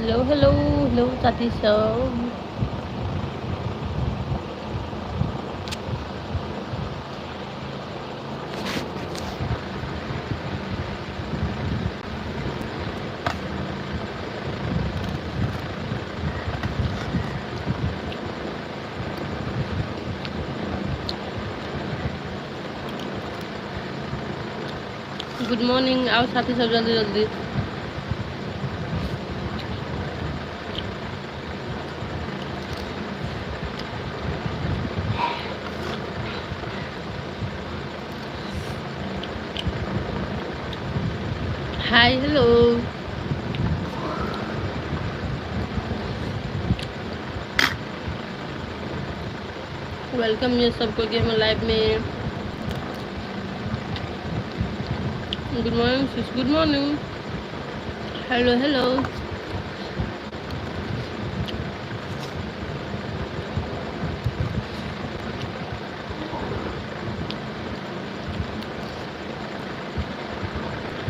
Hello hello hello साथी सब। Good morning, आओ साथी सब जल्दी जल्दी। हाय हेलो, welcome ये सबको के हम लाइव में। Good morning sis, good morning. Hello hello,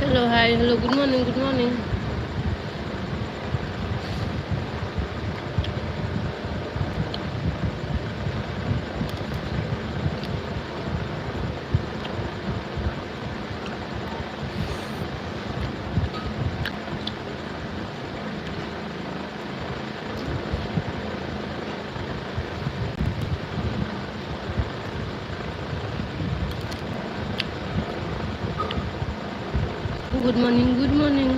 hello hi hello, good morning good morning. Good morning good morning.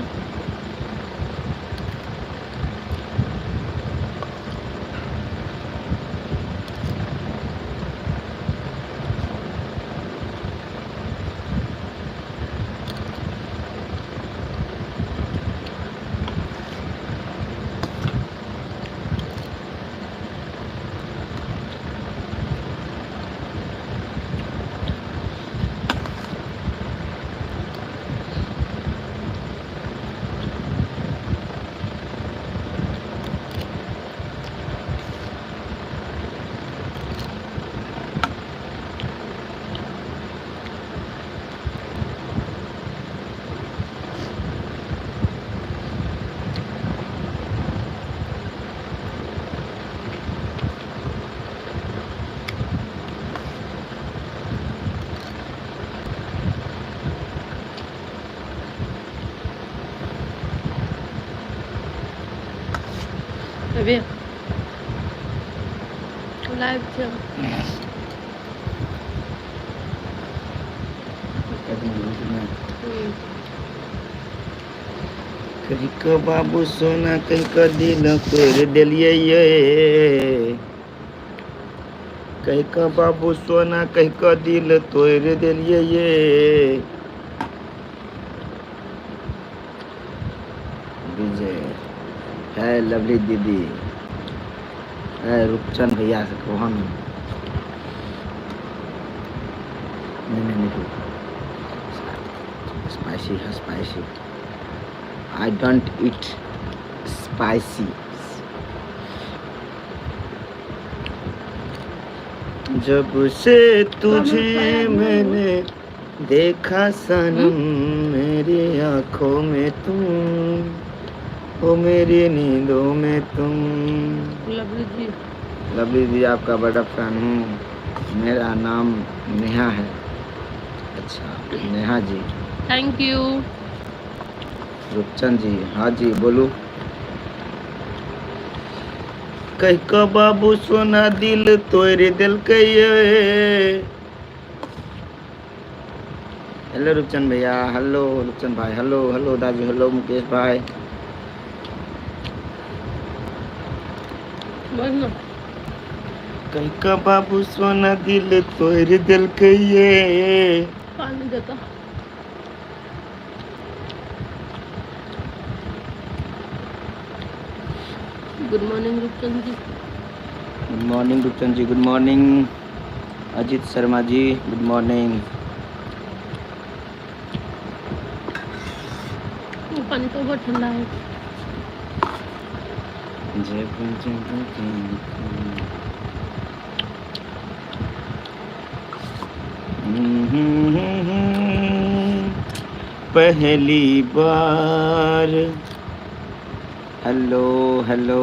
अभी लाइव छै। कहि कऽ बाबू सोना कहि कऽ दिल तोड़ि देलियै ये, कहि कऽ बाबू सोना कहि कऽ दिल तोड़ि देलियै ये। विजय है, लवली दीदी है, रूपचंद भैया से कहो न। नहीं नहीं नहीं, स्पाइसी है, spicy. I don't eat spicy. जब से तुझे मैंने देखा सनम, मेरी आंखों में तुम हो, मेरी नींदों में तुम। लवली जी। लवली जी आपका बड़ा फैन हूँ, मेरा नाम नेहा है। अच्छा Neha ji, thank you. Roopchand जी, हाँ जी बोलू। कहि कऽ बाबू सोना दिल तोड़ि देलकै ये। हेलो रूपचंद भैया, हेलो रूपचंद भाई, हेलो हेलो दाजू, हेलो मुकेश भाई। बोल ना। कहि कऽ बाबू सोना दिल तोड़ि देलकै ये। पानी देता। Good morning Roopchand ji. Good morning Roopchand ji, good morning Ajit Sharma ji, good morning. वो पानी तो बहुत ठंडा है। जब जब पहली बार हेलो हेलो,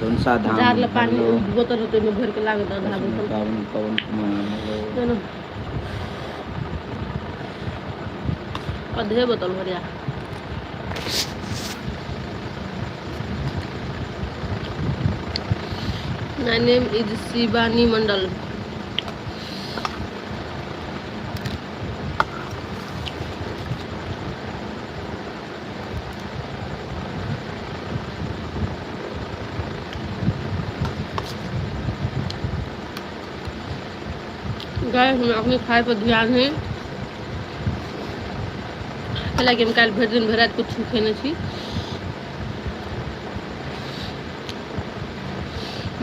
धनुषा धाम। जार ले पानी हेलो। बोतल होते में भर के लागत आधा बोतल। पवन पवन कुमार, हेलो। ना आधे बोतल भरिया। My name is Shivani Mandal. गाय हम अपने खाए पर ध्यान है, हालांकि हम काल्हि भरि दिन भरि राति कुछ खेने छी।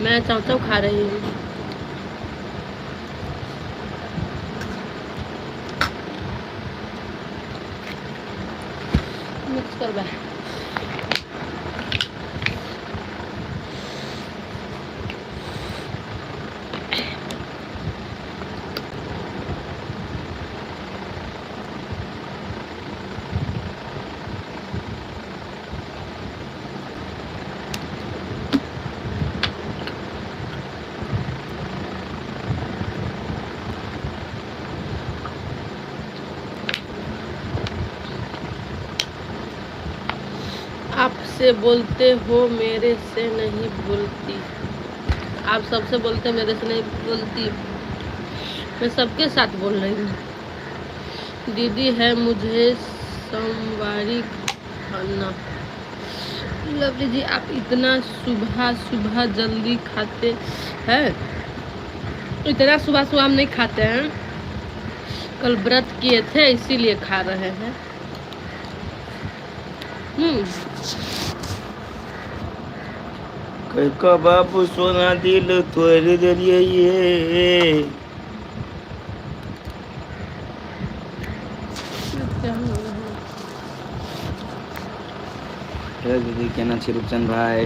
मैं चाव चाव खा रही हूँ। मिक्स करबा। आपसे बोलते हो मेरे से नहीं बोलती, आप सबसे बोलते मेरे से नहीं बोलती, मैं सबके साथ बोल रही हूँ। दीदी है मुझे सोमवारी खाना। लवली जी आप इतना सुबह सुबह जल्दी खाते हैं? इतना सुबह सुबह हम नहीं खाते हैं, कल व्रत किए थे इसीलिए खा रहे हैं। कह बाबू सोना दिल तोड़ देलिए ये। हेलो दीदी, केना छी रूपचंद भाई,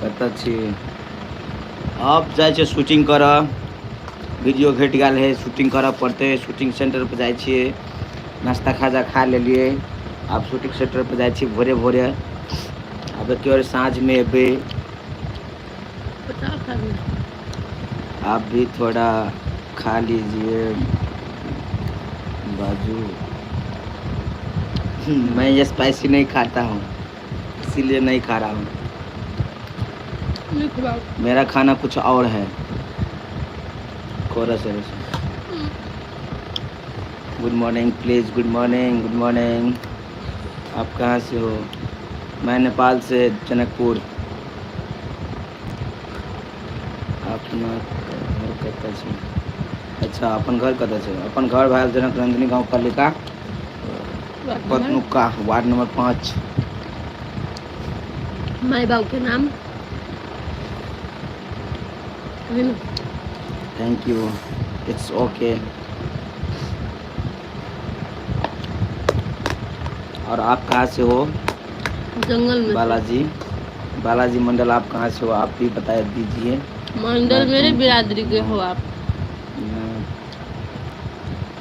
कतऽ छी? अब जाइ छियै शूटिंग करऽ, वीडियो घटि गेल है, शूटिंग करऽ पड़तै। शूटिंग सेंटर पर जाइ छियै, नाश्ता खाजा खा लेलियै, आब शूटिंग सेंटर पर जाइ छियै भोरे भोरे। आब एक बेर साँझमे एबै। 50 आदमी। आप भी थोड़ा खा लीजिए बाजू। मैं ये स्पाइसी नहीं खाता हूँ, इसीलिए नहीं खा रहा हूँ। नहीं खिलाओ। मेरा खाना कुछ और है। कोरस है। Good morning please, good morning, good morning. आप कहाँ से हो? मैं नेपाल से, जनकपुर। अपना घर कतऽ छै? अच्छा, अपन घर कतऽ छै? अपन घर भए जनक नंदिनी गाँव पालिका, पतनुका, वार्ड नंबर 5। My बाबू के नाम? Thank you, it's okay. और आप कहाँ से हो? जंगल में। बालाजी, बालाजी मंडल, आप कहाँ से हो? आप भी बता दीजिए। मंडल मेरे बिरादरी के हो आप।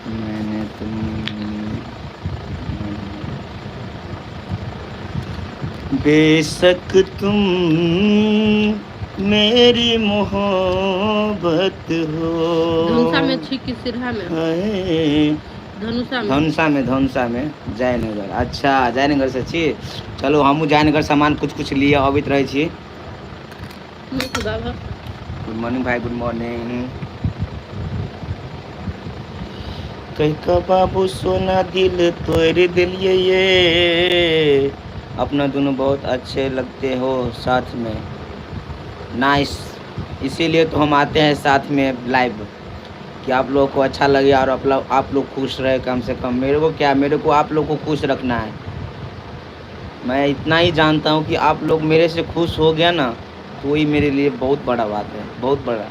मैंने तुम बेशक तुम मेरी मोहब्बत हो। धनुषा में छी कि सिरहा में? धनुषा में। धनुषा में, धनुषा में, जयनगर। अच्छा, जयनगर से छी। चलू हमहूँ जयनगर सामान कुछ कुछ लिए अबैत रहै छी। गुड मॉर्निंग भाई, गुड मॉर्निंग। कह कऽ बाबू सोना दिल तोड़ दिलिए ये। अपना दोनों बहुत अच्छे लगते हो साथ में। नाइस, इसीलिए तो हम आते हैं साथ में लाइव, कि आप लोगों को अच्छा लगे और आप लोग खुश रहे। कम से कम मेरे को क्या, मेरे को आप लोग को खुश रखना है। मैं इतना ही जानता हूँ कि आप लोग मेरे से खुश हो गया ना, तो वही मेरे लिए बहुत बड़ा बात है, बहुत बड़ा।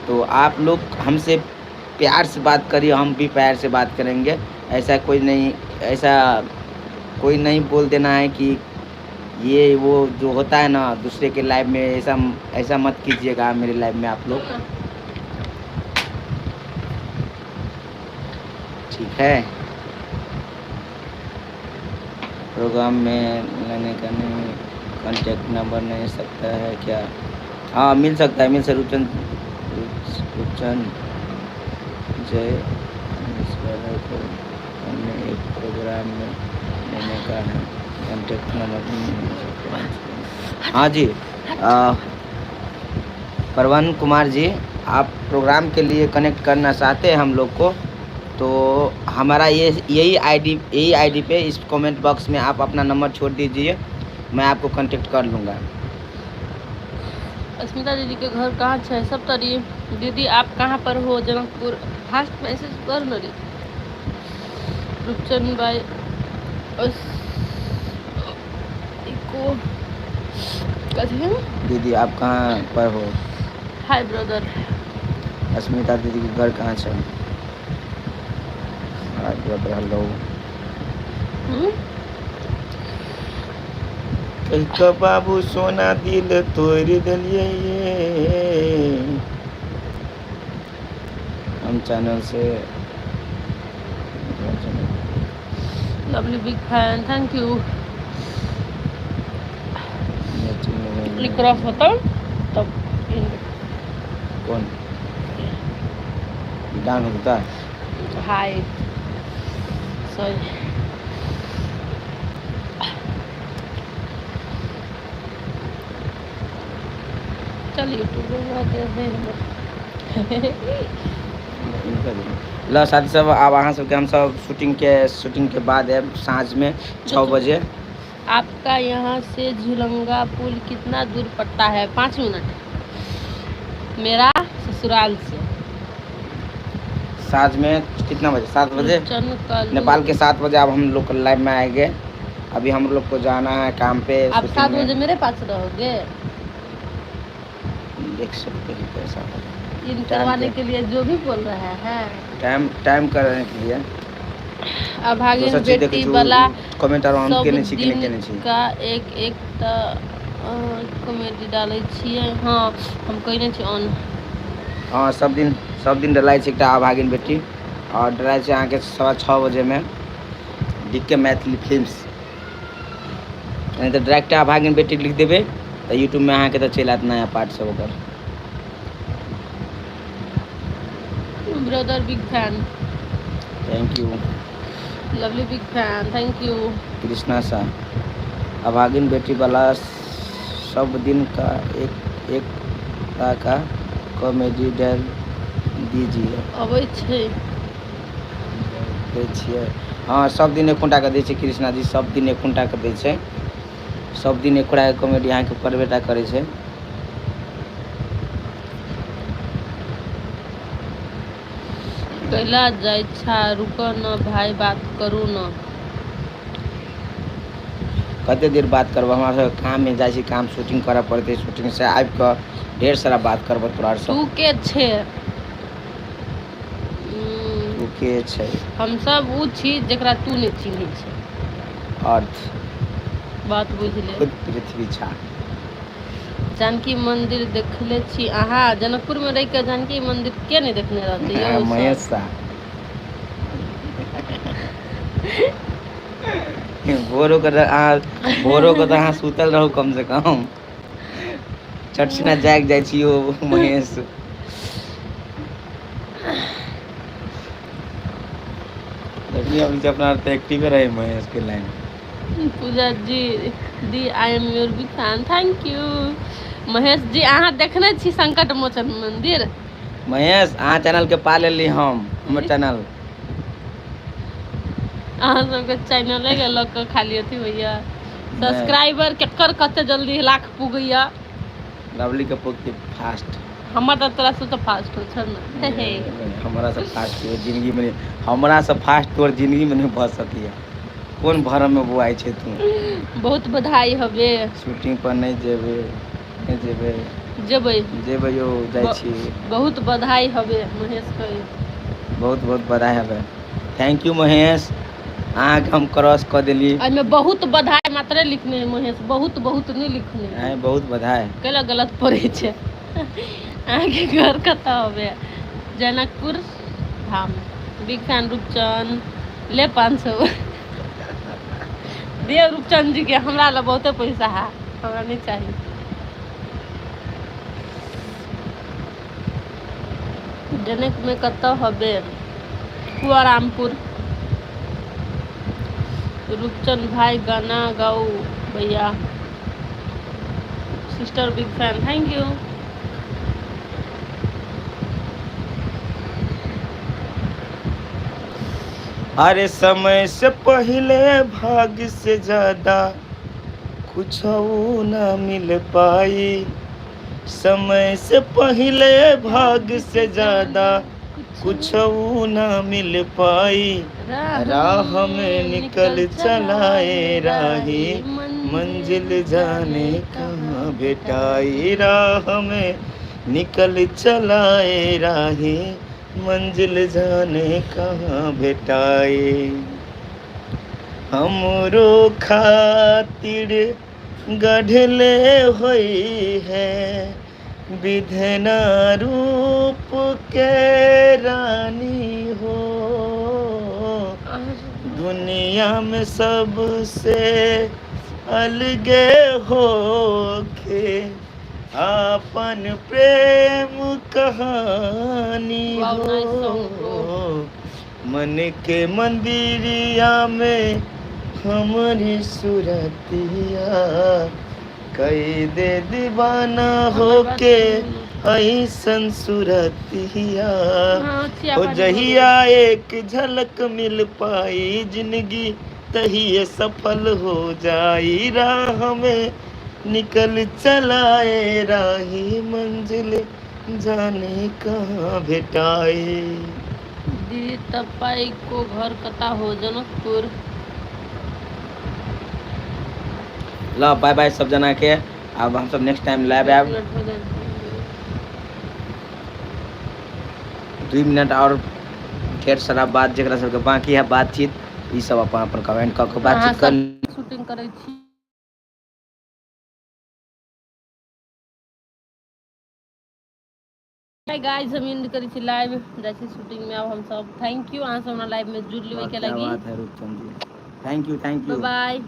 तो आप लोग हमसे प्यार से बात करिए, हम भी प्यार से बात करेंगे। ऐसा कोई नहीं, ऐसा कोई नहीं बोल देना है कि ये वो जो होता है ना दूसरे के लाइफ में, ऐसा ऐसा मत कीजिएगा मेरे लाइफ में आप लोग, ठीक है? प्रोग्राम में लेने का नहीं, कांटेक्ट नंबर नहीं सकता है क्या? हाँ मिल सकता है, मिल सकता। रूपचंद, रूपचंद जय को हमने एक प्रोग्राम में लेने का है, कांटेक्ट नंबर नहीं मिल सकता है। हाँ जी, परवन कुमार जी, आप प्रोग्राम के लिए कनेक्ट करना चाहते हैं हम लोग को, तो हमारा ये यही आईडी पे इस कमेंट बॉक्स में आप अपना नंबर छोड़ दीजिए, मैं आपको कांटेक्ट कर लूँगा। अस्मिता दीदी के घर कहाँ छै? सप्तरी। दीदी आप कहाँ पर हो? जनकपुर। फास्ट मैसेज कर न रे। रूपचंद भाई को कथी? दीदी आप कहाँ पर हो? Hi brother. अस्मिता दीदी के घर कहाँ छै? Hi brother, hello. कह बाबू सोना दिल तोड़ दिलिए। हम channel Se lovely big fan, thank you. Cross होता तब कौन डाउन होता? Hi sorry. चल यूट्यूब ल साथी सब, आब अहाँ सबके हम सब शूटिंग के बाद आयब साँझ में 6 बजे। आपका यहाँ से झुलंगा पुल कितना दूर पड़ता है? 5 मिनट मेरा ससुराल से। साँझ में कितना बजे? 7 बजे। रूपचंद। नेपाल के 7 बजे अब हम लोग लाइव में आएंगे। अभी हम लोग को जाना है काम पे। आप शूटिंग 7 में। बजे मेरे पास रहोगे? देख सकते हैं कैसा होगा। इन करवाने के लिए जो भी बोल रहा है। टाइम टाइम करने के लिए। अभागिन दोसर चीज बेटी देखै छी। वाला कमेंट आर हम सब केने छी कि नहि दिन केने छी। का एक एक टा कॉमेडी डालै छियै। हँ, हम कयने छी ऑन। हँ, सब दिन, सब दिन डलाइ छै एकटा अभागिन बेटी आओर डलाइ छै अहाँके 6:15 बजेमे डी के मैथिली फिल्म्स, नहि तऽ डायरेक्ट अभागिन बेटी लिख देबै तऽ यूट्यूबमे अहाँके तऽ चलि आयत नया पार्ट सब ओकर। Brother big fan. Thank you. Lovely big fan, thank you. Krishna Shah, अभागिन बेटी वाला सब दिन का एक एक का कॉमेडी डाल दीजिए। अबै छै। दै छियै। हँ, सब दिन एक घंटाके दै छै। कृष्णा जी, सब दिन एक घंटाके दै छै। सब दिन एक घंटाके कॉमेडी अहाँके पड़बे टा करै छै। कैला जाइ छा? रुक न भाई, बात करू न। कते देर बात करबो? हमरा सबके काममे जाइ छी, काम शूटिंग करऽ पड़तै। शूटिंग से आबि कऽ ढेर सारा बात करबो तोरा तू सब। के छै? तू के छै? हमसब उ छी जेकरा तू नहि चिन्है छै। अर्थ। बात बुझले। खुद पृथ्वी छा। जानकी मंदिर देखले छी अहाँ? जनकपुर में रहि के जानकी मंदिर के नहि देखने रहतै यौ महेश सर? शाह, भोरो के अहाँ, भोरो के तऽ अहाँ सुतल रहू कम से कम। चटसिना जागि जाइ छी यौ महेश। जखनी अबै छै अपना तऽ एक्टिवे रहै महेश के line. Puja ji the, I am your big fan, thank you. Mahesh ji, अहाँ देखने छी संकट मोचन मंदिर? महेश, अहाँ चैनल के पा लेली हम, हमर चैनल। अहाँ सबके चैनले के लऽ कऽ खाली अथी होइया। सब्सक्राइबर केकर कते जल्दी लाख पुगैया। लवली के पुगती फास्ट। हमर तऽ तोरा से तऽ फास्ट हो छै ने। हमरा से फास्ट तोहर जिंदगी में नहीं, हमरा से फास्ट तोहर जिंदगी में नहीं भऽ सकैया। कोन भरम में बौआइ छै तू? बहुत बधाई हबे। शूटिंग पर नहि जेबै? नहि जेबै? जेबै। जेबै यौ, जाइ छी। बहुत बधाई हबे महेश के। बहुत बहुत बधाई हबे। Thank you Mahesh, अहाँके हम क्रॉस कऽ देली। एहिमे बहुत बधाई मात्रे लिखने है महेश, बहुत बहुत नहि लिखने है। आँय, बहुत बधाई। कैला गलत पढ़ै छै? अहाँके घर कतऽ हबे? जनकपुर धाम। बिग फैन रूपचंद, ले 500। दियौ रूपचंद जी के, हमरा लग बहुते पैसा है, हमरा नहीं चाहिए। जनक में कतऽ हबे? कुआरामपुर। रूपचंद भाई गाना गाओ भैया। Sister big fan, thank you. अरे समय से पहले भाग्य से ज्यादा कुछ ना मिल पाई, समय से पहले भाग्य से ज्यादा कुछ ना मिल पाई, राह में निकल चलाए राही, मंजिल जाने कहाँ भेटाई, राह में निकल चलाए राही, मंजिल जाने कहाँ भेटाई। हमरो खातिर गढ़ले होई है विधना रूप के रानी हो, दुनिया में सबसे अलगे होके आपन प्रेम कहानी Wow, हो। nice song, bro. मन के मंदिरिया में हमारी सुरतिया कई दे दीवाना होके ऐसन सुरतिया हाँ, हो, जहिया एक झलक मिल पाई जिंदगी तहिए सफल हो जाई, राह में निकल चलाए राही, मंजिल जाने कहाँ भेटाई। दीदी तपाई को घर कता हो? जनकपुर। ल बाय बाय सब जना के, अब हम सब नेक्स्ट टाइम लाइव आएब। मिनट हो गए। 2 मिनट और ढेर सारा बात जरा सबके बाकी है बातचीत, ई सब अपन अपन कमेंट कऽ के बातचीत कर। शूटिंग करै छी। हाय गाइस, हम एंड करै छी लाइव, जाइ छी शूटिंग में अब हम सब। Thank you, अहाँ सब हमरा लाइव में जुड़ लेबै के क्या लगी। बात है रूपचंद जी, thank you, thank you. Bye.